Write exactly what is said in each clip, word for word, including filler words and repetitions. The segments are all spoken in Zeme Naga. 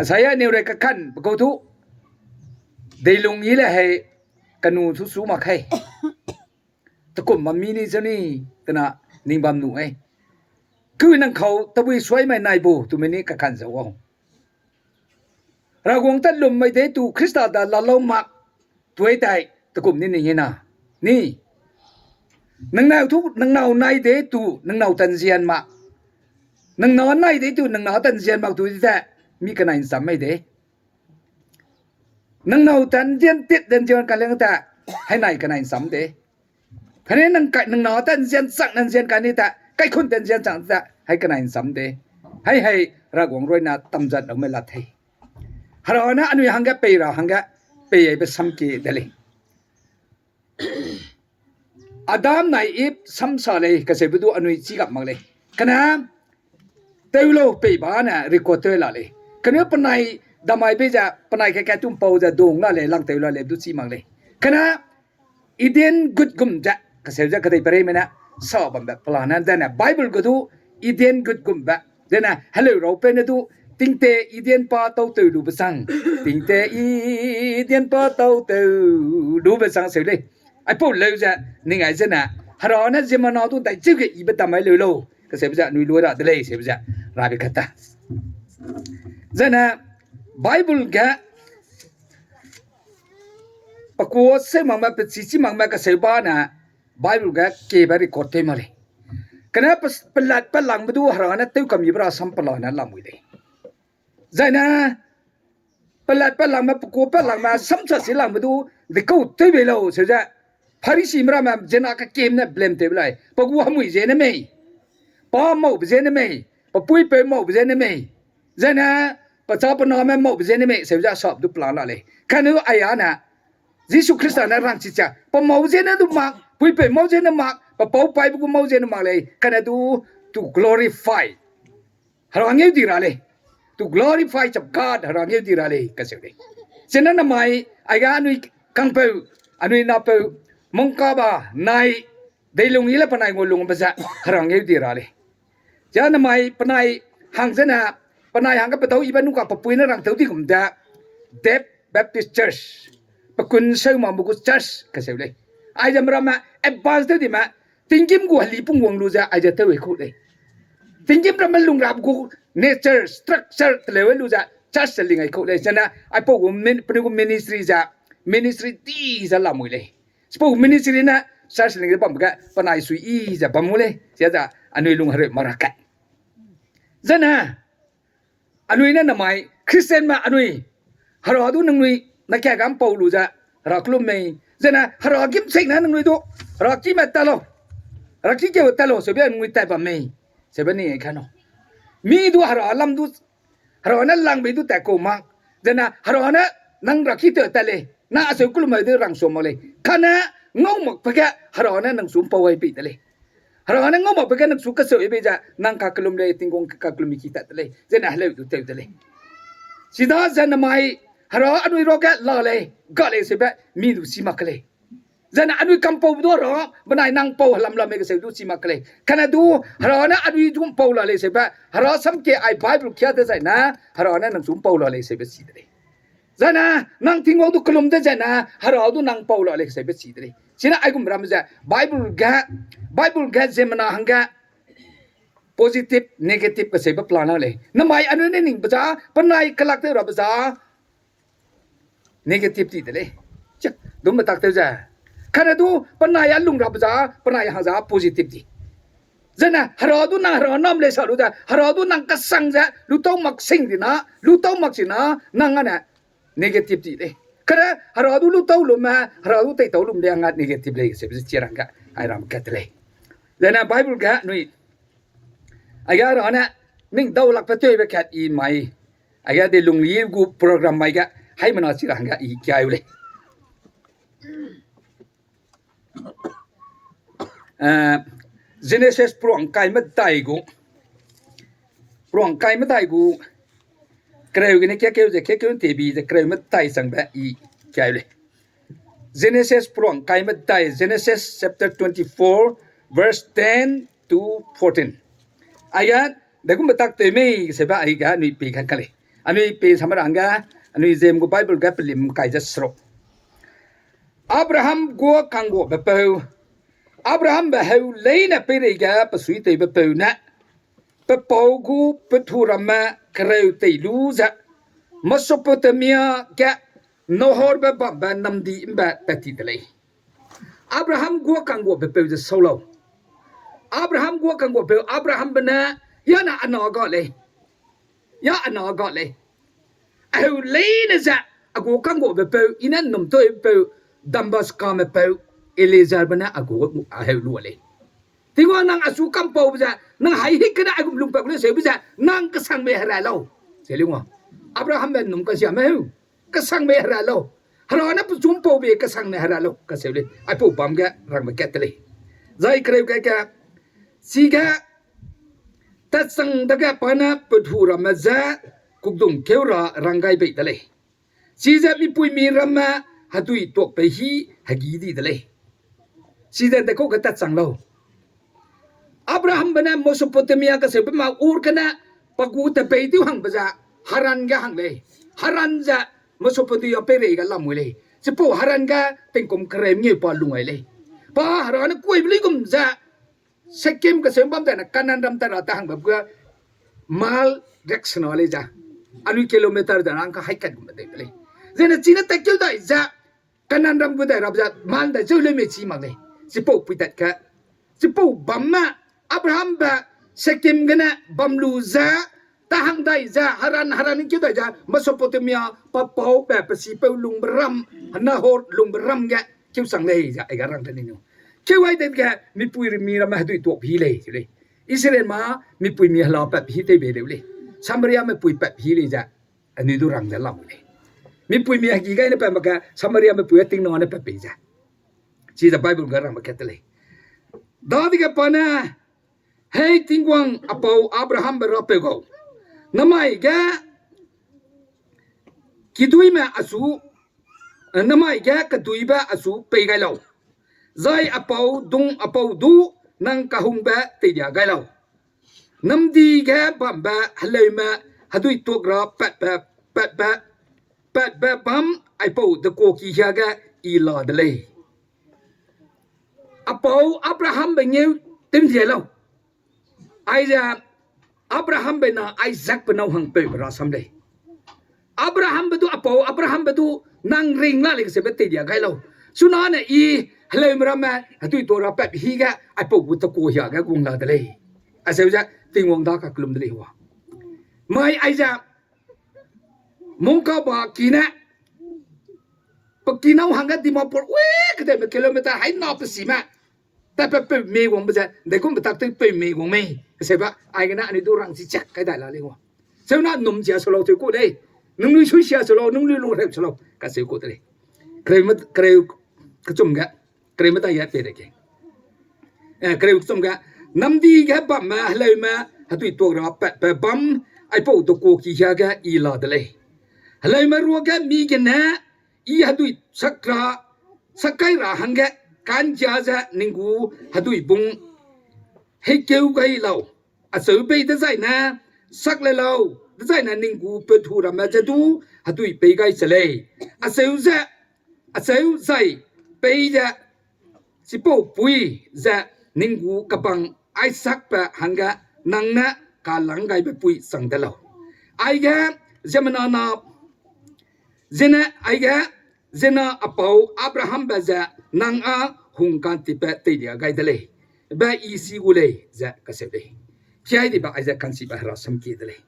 Isaiah neu rei kakan pe kau du, deilung yi le hei, kanu su su mak hei. Tekum ma mi ni ze ni, tena ning bam nu ei. Ku nang kau tabui suai mai nai bu, tu me ni kakan ze wau. Raguang tat lum mai de tu Khrista da lalau mak, tuai tai, tekum ni ning hina. Ni, nang nau tu, nang nau nai de tu, nang nau tanzian mak. Nang nau nai de tu, nang nau tanzian mak tu di ta, mi kanai nsam mai de. Nang nau tanzian tit tanzian ka leng ta, hei nai kanai nsam de. Kane nang kai, nang nau tanzian chak nanzian ka ni ta, kaikhun tanzian chak ta, hei kanai nsam de. Hei hei, Raguang ruina tamzat lau me la thei. Hera ne anui hangge pei ra hangge, pei aibe sam kie de lei. Adam nai Eve samsa lei, kaseube du anui chigap mak lei. Kane, tewlau pei ba ne record tew la lei. Kane penai damai bei ze, penai ke katum pau ze dung la lei, lang tew la lei, du chi mak lei. Kane, Eden gut gum ze, kaseu ze kedei pereime ne, sa bambe plan ne, zene Bible ge du, Eden gut gumbe, zene heleu raupeu ne du, tingte Eden pa tau tew lube sang, tingte Eden pa tau tew lube sang seu lei. Aipau leu ze, ning ai zene, Hera ne ziemmena du dai cheu ge ibe damai leu lau, kaseube ze anui lu ra de lei, seube ze, rabe kata. Zene, Bible ge, pe kuâ seu makme, pe chi chi makme kaseu ba ne, Bible ge kebe record tew mak lei. Kane pe, pelat pe langbe du Hera ne tew kamibe ra sam pela ne lamui lei. Zaine, pelat pe langme, pe kuâ pe langme, samsa si langbe du, dekau tew bei lau, seu ze, Pharisime ramme, zena kekieme ne blame tew be lai, pe gu hemui ziene mei, pa maube ziene mei, pe puipeu maube ziene mei, zaine, pe cha pe name maube ziene mei, seu ze sap du plan la lei. Kane du aia ne, Jisu Khrista ne rangchi cha, pe mau ziene du mak, puipeu mau ziene mak, pe pau paibe gu mau ziene mak lei, kane du to glorify Hera ngeu di ra lei. To glorify of God, Hera ngeu di ra lei, kaseu lei. Chine namai, aiga anui kangpeu, anui napeu, mongkaba, nai, deilung yi le penai ngua lungbe ze, Hera ngeu di ra lei. Zia namai penai hang zene, penai hangge pedau ibe nungka pe pui ne rang tew di gum de, Dep Baptist Church, pe kun seu makme gu church, kaseu lei. Aize meramme advance tew dime, tinggîm gu heli pungwang lu ze aize tew ai kau lei. Tinggîm ramme lung rabe gu nature, structure teleu lu ze church ze ling ai kau lei. Zene aipau gu min-, penui gu ministry ze, ministry di ze lamui lei. Chipau gu ministry ne church ling ze bambe ge penai sui yi ze bam mu lei. Sia ze anui lung hereu mak ra ke. Zene, anui ne namai, Christianme anui, Hera du nangnui, na kia gam pau lu ze, Hera kelum mei, zene Hera gîm sing ne nangnui du, Hera kime tat lau, Hera ki keu tat lau, seube nangnui tat bam mei, seube ni ka no. Mi du Hera lam du, Hera ne lang bei du tat kau mak, zene Hera ne nang Hera ki tew tat lei, na aseu kelum mai du rang sua mak lei, kane ngau makbe ge Hera ne nang su mpau ai pei de lei. Hera ne ngau makbe ge nang su kaseu ai bei ze, nang kakellum lei, tingkung kakellum ki tat de lei, zene heleu du tew de lei. Sida ze namai, Hera anui ruage la lei, ga lei seube, mi du si mak ke lei. Zene anui kampaube du Hera, benai nang pau helam lam mei kaseu du si mak ke lei. Kane du, Hera ne anui du mpau la lei seube, Hera sam ke ai Bible kia dezai ne, Hera ne nang su mpau la lei seube si de lei. Zene, nang Tingwang du kellum dezai ne, Hera du nang pau la lei seube si de lei. Chine aigum ramme ze, Bible ge, Bible ge ziemmena hangge, positive, negative kaseube plan la lei. Namai anui ne ningbe za, penai kelak tew rabe za, negative di de lei. Chak, du metak tew ze. Kane du, penai a lung rabe za, penai hang za positive di. Zene, Hera du nang Hera nam lei sa lu ze, Hera du nang kasang ze, lutau mak sing di na, lutau mak si na, nang ane, negative di lei. Kane, Hera du lutau lume, Hera du teitau lum de anga negative lei, seube ze chia rangge, ai ram kat de lei. Zene Bible ge, nui, aiga Hera ne, ning daulakbe tewbe kat i mai, aiga de lungli gu program mai ge, haimena chi ra hangge i kiai u lei. Eh, Genesis pruang kai medai gu, pruang kai medai gu, kereu gene kiakeu ze, kiakeu tebi ze, kereu medai changbe i kiai u lei. Genesis pruang kai medai, Genesis chapter twenty-four, verse ten to fourteen. Aiga, degum betak tew mei, seube aiga nui pi kan ka lei. Anui pe sam rangge, anui zem gu Bible ge pelim kai ze seruk. Abraham guâ kangguabe peu. Abrahambe heu leine peireige pe suitewbe peu ne, pe pau gu pethu ramme kereu tei lu ze, Mesopotamia ge Nahorbe bambe namdi ’mbe tat ti de lei. Abraham guâ kangguabe peu ze sau lau. Abraham guâ kangguapeu, Abrahambe ne, ya ne a na ga lei. Ya a na ga lei. A heu leine ze, a guâ kangguabe peu, I ne ’nnum tewbe peu, Damaskame peu, Eliezerbe ne a gu a heu lua lei. Tingwang nang achu kampaube ze, nang hai hik gene aigum lungpat gu lei seube ze, nang kesangme hera lau. Ze lingwang. Abrahambe ’nnum kasiame heu. Kesangme hera lau. Hera ne pechu ’mpaube kesangme hera lau. Kaseu lei. Aipau bam ge rangbe kat te lei. Zai kereu ge ge, chige, tatsang dage pa ne pethu ramme je kukdung kêu ra rang gai bei de lei. Chize mipuimi ramme hedui tuakbe hî hegî di de lei. Chize dekau ge tatsang lau. Abrahambe ne Mesopotamia kaseube ma Ur gene pa gu tebei tew hangbe ze Haran ge hang lei. Haran ze Mesopotamia peireige lam mui lei. Chipau Haran ge tingkum kereu mengeu pa lung ai lei. Pa Hera ne kuibe luigum ze Shekem kaseu bam zene Kanaanram ta ra ta hangbe gu mile riaksena lei ze. Anui kilometer ze rang ka hai kat gum dei de lei. Zene chine tatkeu dai ze Kanaanram gu dai rabe ze mile dai zeu leu mei chi mak lei. Chipau pui tat ge. Chipau bamme Abrahambe Shekem gene bam lu ze, ta hang dai ze, Haran, Haran keu dai ze, Mesopotamia, pa paube, pe sipeu lungbe ram, Nahor lungbe ram ge, keu chang lei ze, aiga rang de ni nu. Keu ai dege, mipui remi ramme hedui tuak hî lei, lei. Israel ma, mipuimi hela pat hî tei bei leu lei. Samariame pui pat hî lei ze, anui du rang ze lam lei. Mipuimi hegî gai ne pat mak ge, Samariame pui a tingna ne pat pei ze. Chize Bible ge rangbe kat te lei. Dadege pa ne, Hei Tingwang a pau Abrahambe rapeu gau, namai ge kiduîme achu, eh, namai ge keduîbe achu pei gai lau, zai a pau dung a pau du nang kahungbe teilia gai lau. Namdi ge bambe heleume hedui tuak ra patbe, patbe, patbe bâm aipau dekuaki hiage I la de lei. A pau Abrahambe ngeu tew ’ndia lau. Aize Abrahambe na Isaakbe nâu hangpeube rasam lei. Abrahambe du, a pau Abrahambe du, nang ring la lei kaseube teilia gai lau. Chunane I heleume ramme hedui tuak ra pat hî ge aipau gu tekua hiage guang la de lei. Aseu ze Tingwang da kakellum de lei wa. Mai aize Mongkaba ki ne, pe ki nâu hangge Dimapur we kedeme kilometer hai na pe sime, tatpat peu mei wangbe ze, degumbe tak tew peu mei wang mei, kaseube, aigene anui du rang chi chak kai dai la lei wa. Seuna num chia se lau tew ku lei, nungnui sui sia se lau, nungnui lungreu se lau, kaseu ku de lei. Kereu, kereu, kechum ge, kereu medai ge pei de ge. Eh, kereu kechum ge, namdi ge bamme heleume hedui tuak ra patbe bâm, aipau dekuaki hiage I la de lei. Heleume ruage mi gene, I hedui sak ra, sak kai ra hangge, ka'nggia ze ning gu hedui bung heikeu gai lau. Acheu bei dezaine, sak le lau, dezaine ning gu pethu ramme je du hedui pei gai che lei. Acheu ze, acheu zai pei ze, chipau pui ze ning gu kebang Isaakbe hangge nang ne kalang gaibe pui chang de lau. Aige ziemmena na, zene aige zena a pau Abrahambe ze nang â hungka'ntipbe teilia gai de lei, be I si gu lei ze kaseu lei. Kiai dibe aize ka'nchibe hera samkie de lei.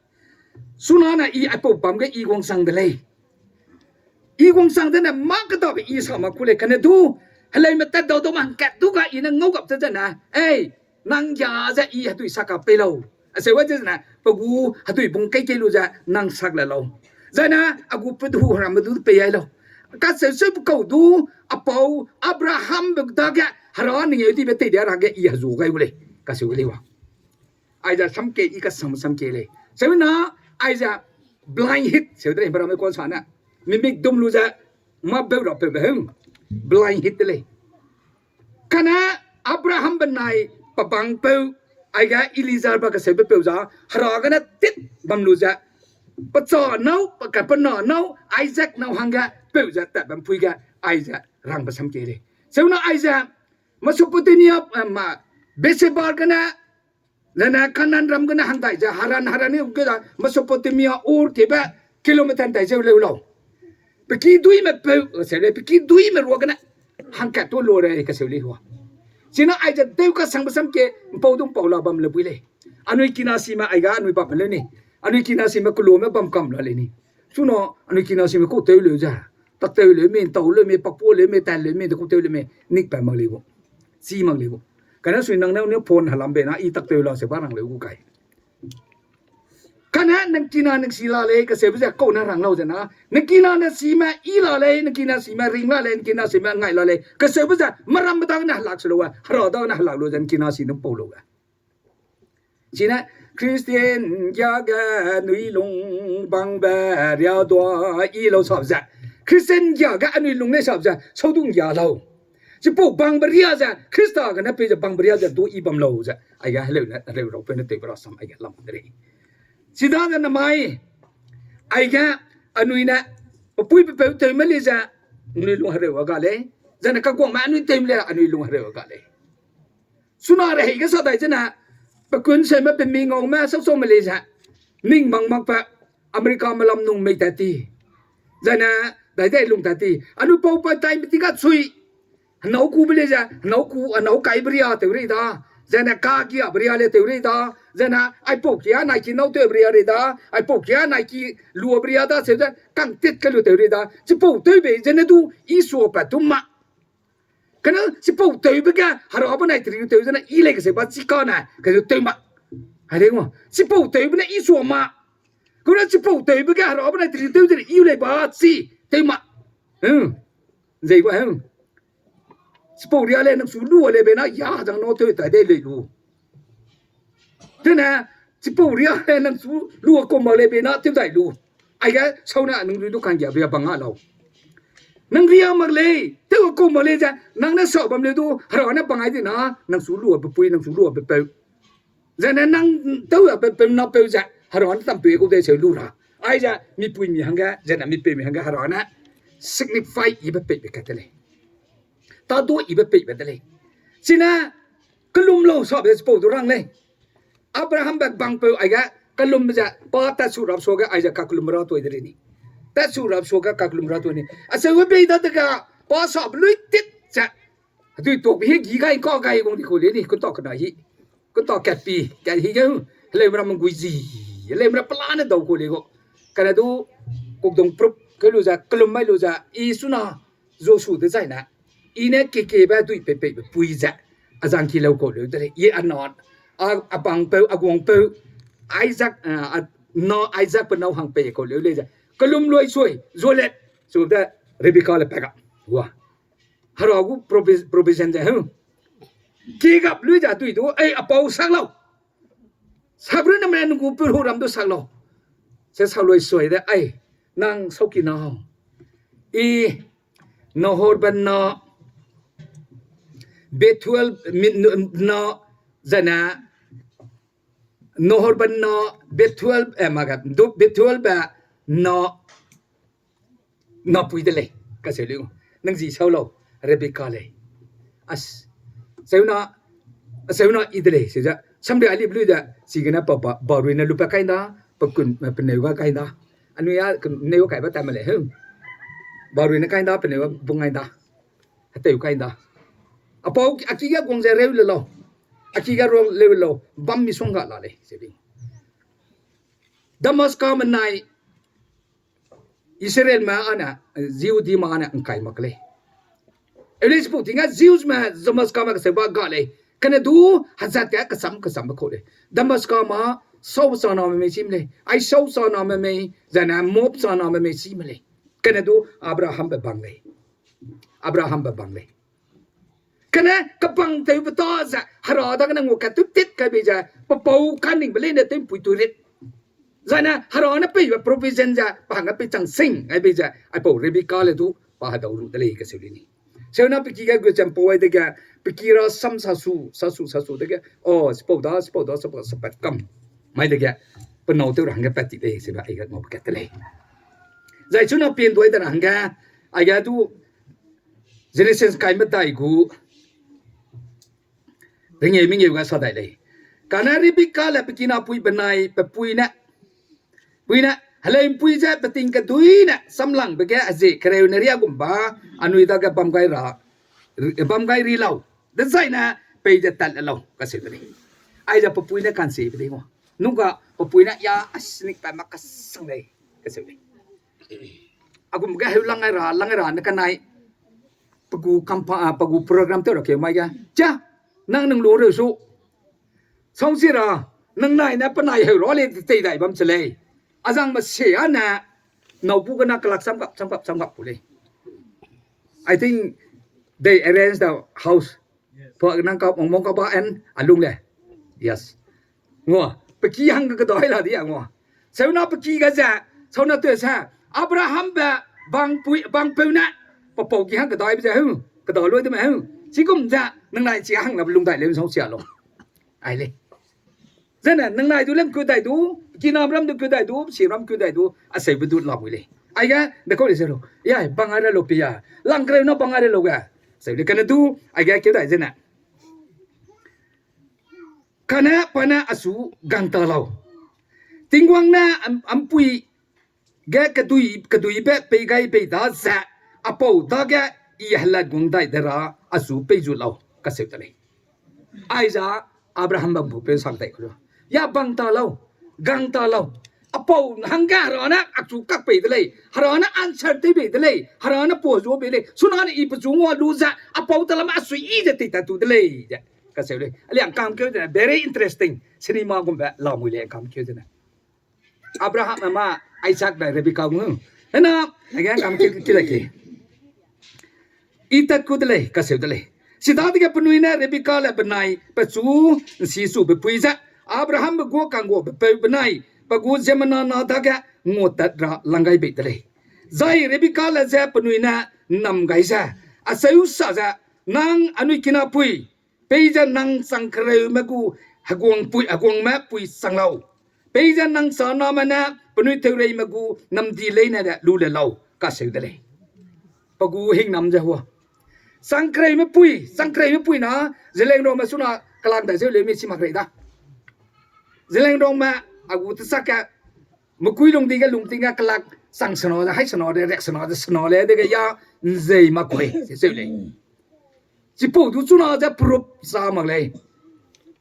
Chunane I aipau bam ge I guangchang de lei. I guangchang dene mâ kedabe I sa mak ku lei, kane du, heleume tat dau dau ma hangkat du ga I ne ngau gap ze zene, ei, nang ’nggia ze I hedui sak ka pei lau. Acheu wa ze zene, pe gu hedui bung keikei lu ze nang sak le lau. Zene, a gu pethu ramme du pei ai lau. Kacheu seu pe kau du, a pau Abrahambe dage, Hera ning eu dibe teilia ra hangge I hezu gai gu lei. Kacheu gu lei wa. Aize samkie I kasang samkie lei. Seuna, aize blind heat, seu de lei, heramme kuan sa ne. Mimik dum lu ze, mâ beu ra peube heu. Blind heat de lei. Kane Abrahambe nai pebangpeu, aige Eliezerbe kaseube peu za, Hera gene tit bam lu ze, pecha nâu, pe ka pe na nâu, Isaac nâu hangge peu ze tat bam pui ge, aize rangbe sam ke lei. Seuna aize Mesopotamia, eh, ma, Beersheba gene, lene Kanaan ram gene hang dai ze, Haran, Haran ni ge da, Mesopotamia Ur tebe kilometer dai zeu leu lau. Pe ki duîme peu, eh, se lei, pe ki duîme ruagene hangkat tu lu rei kaseu lei hua. Chine aize deu kasangbe sam ke, mpau du mpau la bam le bui lei. Anui kinasime aiga anui bam leu ni. Anui kinasime kelume bam kam la lei ni. Chuna anui kinasime ku tew leu ze. Tak tew leu me, ntau leu me, pakpu leu me, tat leu me, de ku tew leu me, nik pa mak lei gu. Chi mak lei gu. Kane sui nang ne ne phone helambe na, i tak tew la se ba rang leu gu kai. Kane nang kina nang si la lei, kaseube ze kau ne rang lau ze na. Nang kina ne sime i la lei, nang kina sime ring la lei, nang kina sime ngai la lei. Kaseube ze, meram dagene helak se lu e, hera dagene helak lu ze, nang kina si nang pau lu e. Chine, Christian gia ge anui lung bangbe ria dua i lau sap ze. Christian gia ge anui lung lei sap ze, saudung gia lau. Chipau bangbe ria ze, Khrista gene pei ze bangbe ria ze, du i bam lau ze. Aige heleu ne, heleu rau peu ne tewbe rasam, aige lam de lei. Chidage namai, aige anui ne, pepui pepeu tewme lei ze, anui lung hereu a ga lei. Zene kaguangme anui tewme lei, anui lung hereu a ga lei. Suna rehei ge sa dai zene, pe kun seume pe mi ngaume sausaume lei ze, ning mang makbe, Americame lam nung mei tat ti. Zene, dai dai lung tat ti. Anui pau pa tai meti ga chui. Henâu kube lei ze, henâu ku, henâu kaibe ria tew rei da. Zene kagiabe ria le tew rei da. Zene, aipau kia nai ki nâu tewbe ria rei da. Aipau kia nai ki luabe ria da, seu ze, kangtit ke lu tew rei da. Chipau tewbe, zene du, i suapat tu ma. Kane chipau tewbe ge, hera benai teri tew zene, i lei kese ba chi kane, kese tew ma. Hai lei gu, chipau tewbe ne i sua ma. Kane chipau tewbe ge, hera benai teri tew zene, i lei ba chi, tew ma. Hmm. Zei ba, hmm. Chipau ria le nang su lu lei be na, ya zang nâu tew tai de lei lu. Tene, chipau ria le nang su lu a kau mak lei be na, tew dai lu. Aige, sau na nang ri du kanggiabe ria bang a lau. Nang ria mak lei, tew a kau mak lei ze, nang ne sa bam lei du, hera ne bang ai di na, nang su lu a pe pui, nang su lu a pe peu. Zene nang tew a pe peu na peu ze, hera ne tam peu kau de seu lu ra. Aize, mipuimi hangge, zene mipeumi hangge, hera ne signify ibe peibe kat de lei. Ta du ibe peibe de lei. Chine, kelum lau sabe chipau du rang lei. Abrahambe bangpeu aige kelum ze pa tatsu rap suage aize kakelum ra tuai de lei ni. Tatsu rap suage kakelum ra tuai ni. Aseube bei dadege pa sabe lui tit ze. Hedui tuakbe hi gi gai ka gai gung di ku lei ni, kunta kena hi. Kunta kat pi, kat hi ge, heleume ra menggui zi, heleume ra pelane dau ku lei gu. Kane du, kukdung prup keu lu ze, kelum mai lu ze, i suna, Joshua dezaine, i ne kekiebe dui peipeibe pui ze, azang ki lau kau leu de lei, i a na, a, a bangpeu, a guangpeu, Isaac, a, a, na Isaac pe nâu hang pei kau leu lei ze, kelum lui sui, zualet, su de, Rebekale pa ga, wa. Hera gu provi-, provision ze, hm. Kigap lui ze dui du, ei, a pau sak lau. Sabruname nang gu peu hu ram du sak lau. Se sak lui sui de, ei, nang saukina hau. I, Nahorbe na, Bethuel, mi, na, zene, Nahorbe na, Bethuel, eh, ma ga, du, Bethuelbe na, napui de lei, kaseu lei. Nang zi sau lau, Rebeka lei. As, seuna, seuna i de lei, se ze, samri ali blui de, chigene pa, pa, barui ne lupa kai nda, pa kun, eh, peneu ga kai nda. Anui a, kun, neu kaibe ta me lei, hm. Barui ne kai nda, peneu bung ngai nda. Heteu kai nda. A pau, a ki ga guang ze reu le lau. A ki ga reu le lau. Bam misongga la lei, se lei. Damaskame nai, Israelme ane, Jihudime ane ngkai mak lei. Ele chipau ting a Jewsme Damaskame kaseu ba ga lei. Kane du hezat ge kesam kesambe kau lei. Damaskame sau chaname mei chim lei. Ai sau chaname mei, zane Moab chaname mei chim lei. Kane du Abrahambe bang lei. Abrahambe bang lei. Kane kebang tewbe ta ze, Hera dagene ngua kat tew tit kai bei ze, pe pau kaningbe leine tewpui tu rit. Zane Hera ne peibe provision ze, pa hangge pei chang sing ai bei ze, aipau Rebeka le du, pa hedau lu de lei kaseu lei ni. Seuna pe ki ge gu chempau ai dege, pe ki rasam sasu, sasu, sasu dege, o, chipau da, chipau da, chipau sapat kam. Mai dege, pe nâu tew ra hangge pat ti lei, sebe aige ngau kat te lei. Zai chuna pin duai de ra hangge, aige du Genesis kai medai gu ringeu mengeu ga sa dai lei. Kane Rebekale pe kinapui benai pe pui ne, pui ne, heleu'mpui ze peting kedui ne samlangbe ge hezie kereu ne riagum ba, anui dage bam gai ra, bam gai ri lau. Dezaine pei ze tat le lau, kaseu de lei. Aize pe pui ne kansiebe lei ngua. Nungga pe pui ne ya a sneak pa mak kasang lei, kaseu lei. Agum ge heu lang ai ra, lang ai ra ne kanai, pe gu kampa, a, pe gu program tew ra keu mai ge. Chia, nang nung lu reu su. Sangsi ra, nang nai ne penai heu ra le tei dai bam che lei. Azang me se a ne, nâu pu gena kelak cham gap, cham gap, cham gap pu lei. I think they arrange the house. Pa nang ka mong mong ka ba en a lung le. Yes. Ngua, pe ki hang kedai la di a ngua. Seuna pe ki ga ze, seuna teu se, Abrahambe bangpui, bangpeu ne, pe pau ki hang kedaibe ze heu, kedai lui de me heu. Chigum ze, nang nai chi hang na lung dai leu sangsia lo. Ai lei. Zene, nang nai du lem keu dai du, kinam ram du keu dai du, si ram keu dai du, aseube du lamui lei. Aige, de kau lei se lu. Ya, bang a re lu pi ya. Lang kereu na bang a re lu ge. Seu lei kane du, aige keu dai zene. Kane pa ne a su gang ta lau. Tingwang ne am, ampui ge kedui, keduibe pei gai bei da ze, a pau dage i helat guang dai de ra a su pei zu lau, kaseu de lei. Aiza Abraham bam pu peu sak dai ku lu. Ya bang ta lau, gang ta lau. A pau hangge Hera ne a chu kak pei de lei, Hera ne answer tew bei de lei, Hera ne pau zu bei lei. Suna ne i pechu ngua lu ze, a pau ta lam a sui i ze tei ta tu de lei ze. Kaseu lei. Aliang kam keu de ne, very interesting. Cinema gumbe lamui lei kam keu de ne. Abraham ma Isaac dai Rebekka gu. Hena, again kam keu ki dai ki. I tat ku de lei, kaseu de lei. Sidadege penui ne Rebekkale benai pechu ’nsi chube pui ze, Abrahambe guâ kangguabe peu benai, pe gu ziemmena na dage nguatat ra lang gai bei de lei. Zai Rebekkale je penui ne ’nnam gai ze, acheu sa ze, nang anui kinapui, peize nang changkereume gu heguang pui, heguangme pui chang lau. Peize nang chaname ne penui teureime gu namdi leine de lu le lau, kaseu de lei. Pe gu hingnam ze hua. Changkereume pui, changkereume pui na, Zeliangrongme suna kelak dai zeu leu mi chi mak rei da. Zeliangrongme a gu tesakge, mekui lungdi ge lungting ge kelak chang sena ze, hai sena de, rek sena ze, sena le dege ya ’nzei mak kui, ze zeu lei. Chipau du chuna ze proof sa mak lei.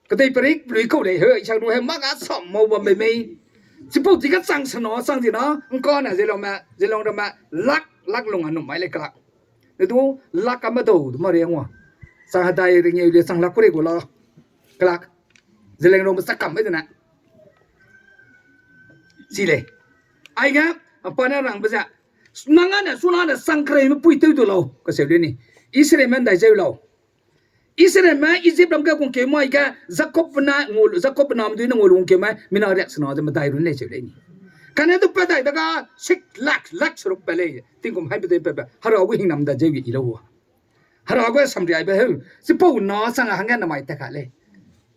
Kedei perik lui kau lei, he, isang nu he, mâ ga sam mau bam bei mei. Chipau di ge chang sena, chang di na, ’ngkane Zeliangrongme, Zeliangrongme, lak, lak lung a num mai lei kelak. Ne du, lak a medau du ma ri ngua. Chang hedai ringeu le chang lak ku rei gu la. Kelak. Zeliangrongbe sa kam mai de ne. Chi lei. Aige, pa ne rangbe ze, nang â ne, suna ne, changkereume pui tew du lau, kaseu lei ni. Israelme ’ndai zeu lau. Israelme Egypt ram ge guangkeu mai ge, Jakobbe na ngua lu, Jakobbe nam dui ne ngua lu guangkeu mai, mina riak sena ze medai run lei cheu lei ni. Kane du pa dai dega, six lakh, lakh seruk pa lei, tingkum haibe dei pa pa, Hera gu hingnam da zeu i lau hua. Hera gu samriaibe heu, chipau na chang a hangge namai ta ka lei.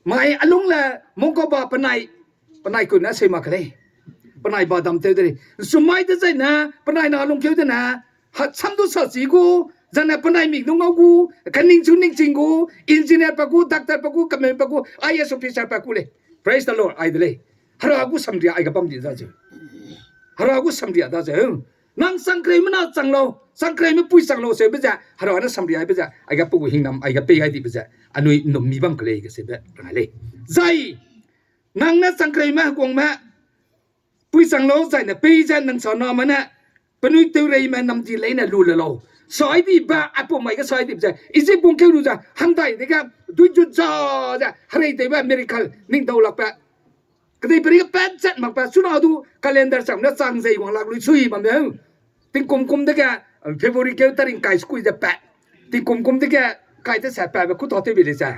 Mai a lung le, mungkau ba penai, penai ku ne sei mak ke lei. Penai ba dam tew de lei. Sumai dezaine, penai na lungkeu de ne, ha, sam du sa chi gu, zane penai mik du ngau gu, kaningchu ningching gu, engineer pa gu, doctor pa gu, kemeu pa gu, I A S officer pa gu lei. Praise the Lord, ai de lei. Hera gu samria aiga bam di da zeu. Hera gu samria da zeu. Nang changkereume na chang lau, changkereume pui chang lau seube ze, Hera ne samriaibe ze, aiga pe gu hingnam, aiga pei gai dibe ze, anui ’nnum mi bam ke lei kaseube rang lei. Zai, nang ne changkereume heguangme pui chang lau zaine pei ze nang chaname ne, penui teureime namdi leine lu le lau. Sai dibe, aipau mai ge sai dibe ze, Egypt guangkeu lu ze, hangdai dege, duijut za ze, hereitewbe miracle, ning dau lakbe. Kedei peri ge pat zat makbe, chuna du calendar cham ne chang zei wang lak lui sui bam de. Tingkum kum dege, February keu taring kai sukui ze pat. Tingkum kum dege, kai te se patbe ku ta tew bi lei ze.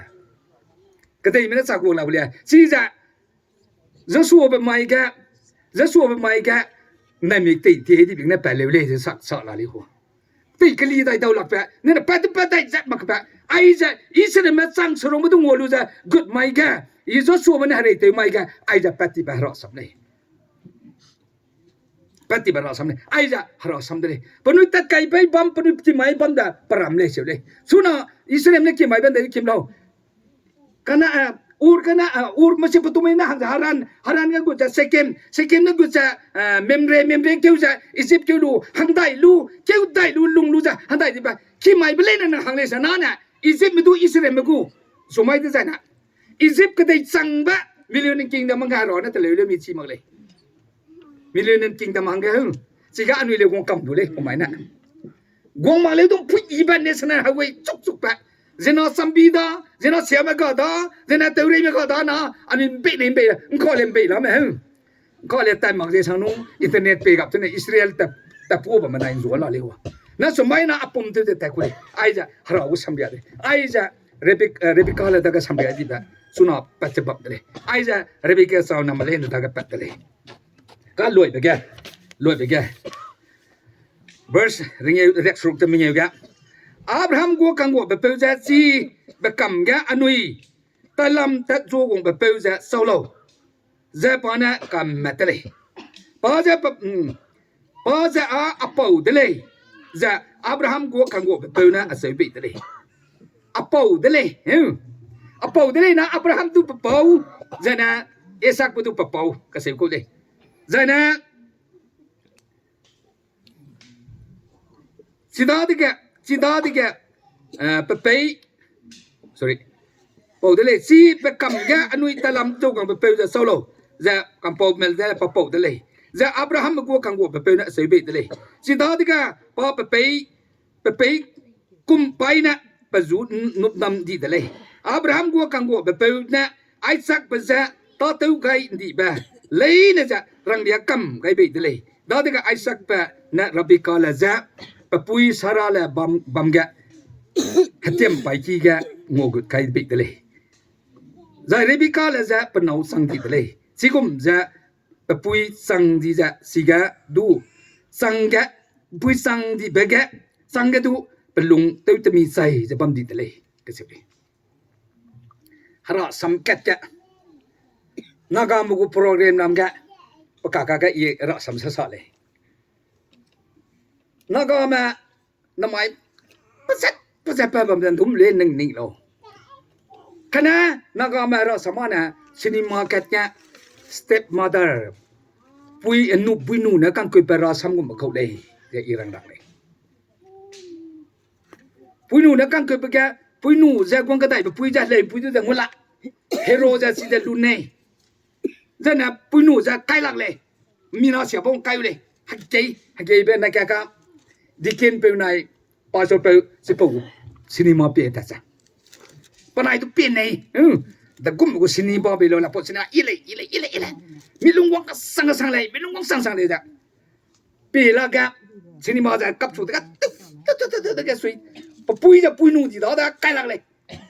Kedeime ne chak wang lak bu le. Chize, Joshuabe mai ge, Joshuabe mai ge, naimik tei tie di bing ne pat leu lei ze sak, sak la lei hu. Pei keli dai dau lakbe, ne ne pat te pat dai zat makbe, aize, Israelme chang serungbe du ngua lu ze, gut mai ge, i Joshuabe ne hereitew mai ge, aize pat tibe Hera sam lei. Tat tibe rasam lei. Aize herasam de lei. Penui tat kai pei bam, penui kimai bam da peram lei seu lei. Suna Israel ne kimai bam de kim lau. Kana, eh, Ur kana, eh, Ur Mesopotamia na hang ze Haran, Haran ge gu ze Shekem, Shekem ne gu ze, eh, Mamre, Mamre keu ze Egypt keu lu, hang dai lu, keu dai lu, lung lu ze, hang dai di ba. Kimai be lei ne nang hang lei sa na ne, Egypt me du Israel me gu, sumai de zai na. Egypt kedei changbe Millennium Kingdom hangge hera ne teleu leu mi chi mak lei. Millennium Kingdom hangge, chige anui leu guang kam du lei, kumai ne. Guang mak leu dum pui ibe national highway chuk chuk pe. Zena sambi da, zena siame ga da, zena teureime ga da na, anui mbei ne mbei, nkau le mbei la me heu. Nkau le tai mak ze sang nu, internet pe gap tene Israel ta, ta pu ba ma nai nzua la leu. Na sumai na apum tew ze tai ku lei. Aize hera gu sambia de. Aize Rebek-, eh, Rebekale dage sambia di be. Suna pat ze bam de lei. Aize Rebekale sau na ma lei ne dage pat de lei. Ka luibe ge, luibe ge. Verse ringeu, riakseruk te mengeu ge. Abraham gu kangguabe peu ze chi bekam ge anui talam tat zuagungbe peu ze sau lau. Ze pa ne kammat de lei. Pa ze pa, mm, pa ze a, a pau de lei. Ze Abraham gu kangguabe peu ne acheu bei de lei. A pau de lei. Heu. A pau de lei na Abraham du pe pau. Zene Isaakbe du pe pau. Kaseu ku lei. Zene Chidadege, chidadege, eh, pe pei, sorry. Pau de lei, chi pe kam ge anui talam zuagungbe peu ze sau lau. Ze kampau mel ze pa pau de lei. Ze Abrahambe gu kangguabe peu ne acheu bei de lei. Chidadege pa pe pei, pe pei kum paî ne pe ju n-, nupnam di de lei. Abraham gu kangguabe peu ne Isaakbe ze tâtew gai ndibe leine ze ranglia kam gai bei de lei. Dadege Isaakbe ne Rebekale ze pe pui Sarale bam, bam ge hetiam paîki ge nguagut kai bei de lei. Zai Rebekale ze pe nâu chang di de lei. Chigum ze pe pui chang di ze chige du, chang ge, pui chang dibe ge, chang ge du, pe lung tew temi chai ze bam di de lei, kacheu lei. Hera samkat ge, Nagame gu program lam ge, pe kaka ge i hera sam sa sa lei. Nagame, namai, pezat, pezat pa bam ze ndum le ning ning lau. Kane, Nagame hera sama ne, cinema kat ge, stepmother, pui, eh, nu, puinu ne kangkui pe hera sam gum kau lei, ze i rang rang lei. Puinu ne kangkui pe ge, puinu ze guang kedaibe pui ze lei, pui du ze ngula. Hero ze chi ze lu nei. Zene puinu ze kailak lei. Mina sia bau kai lei. Hegei, hegeibe na ka ka. Deacon peu nai, pastor peu, chipau gu cinema pie ta ze. Penai du pie nei. Hmm. De gum gu cinema bei lau la pau cinema i lei, i lei, i lei, i lei. Mi lungwang kasang kasang lei, mi lungwang sang sang lei da. Pie la ga, cinema ze kap chu de ga, tu, tu, tu, tu, tu, de ga sui. Pe pui ze puinu di da, da kailak lei.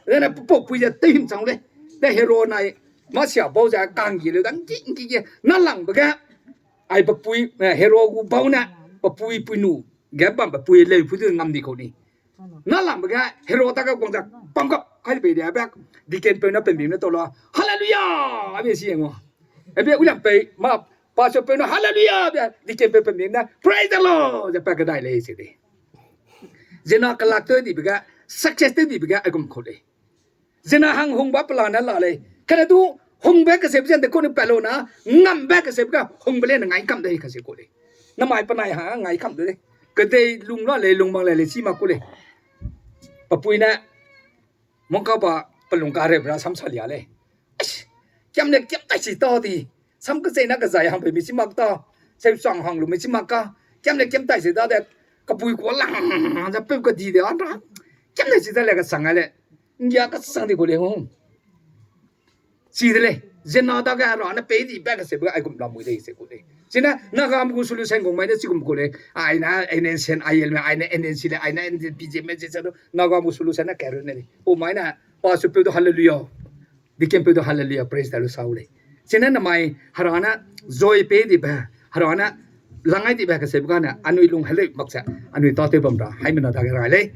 Zene pe pau pui ze tewhim chang lei. De hero nai, mâ sia bau ze kanggi leu da, ngki, ngki, ngki. Na langbe ge, ai pe pui, eh, hero gu bau ne, pe pui puinu, ge bam pe pui leu pui du ngam di kau ni. Na langbe ge hero ta ga guang ze pam gap kai bei de, abe deacon peu ne pembim ne tau la, Hallelujah! Abe si ngua. Abe ulam peu, mâ pastor peu ne Hallelujah! Abe deacon peu pembim ne Praise the Lord! Ze pa kedai lei se de. Zena kelak tew dibe ge, success tew dibe ge, aigum kau lei. Zena hang hungba pelane la lei. Kane du hungbe kaseube ze de kau ne pat lau na, ngambe kaseube ge hungbe lei ne ngai kam de kase kau lei. Namai penai ha ngai kam de lei. Kedei lung la lei, lung bang lei, lei chi mak kau lei. Pe pui ne, mungkaba pe lung kareu ra sam salia lei. Kiam le kiam tai si ta di. Sam kecheîne kezai hangpeu mi chi mak ta. Seu chang hang lu mi chi mak ka. Kiam le kiam tai si da de. Kepui kuâ lang ze peu kedi de a ra. Kiam le si da le kesang a le. Nggia kesang di kau lei hung. Chi de lei, zena dage hera ne pei dibe kaseube aigum lamui lei se kau lei. Chine, Nagame gu solution gum mai ne chigum kau lei. Aine NNC, IL me, aine NNC lei, aine NPG me, je se du, Nagame gu solution ne karu ne lei. O mai ne, pastor peu du hallelujah. Deacon peu du hallelujah, praise the Lord sau lei. Chine namai hera ne joy pei dibe, hera ne langai dibe kaseube gane, anui lung heleu mak ze, anui tâtew bam ra, haimena dage rai lei.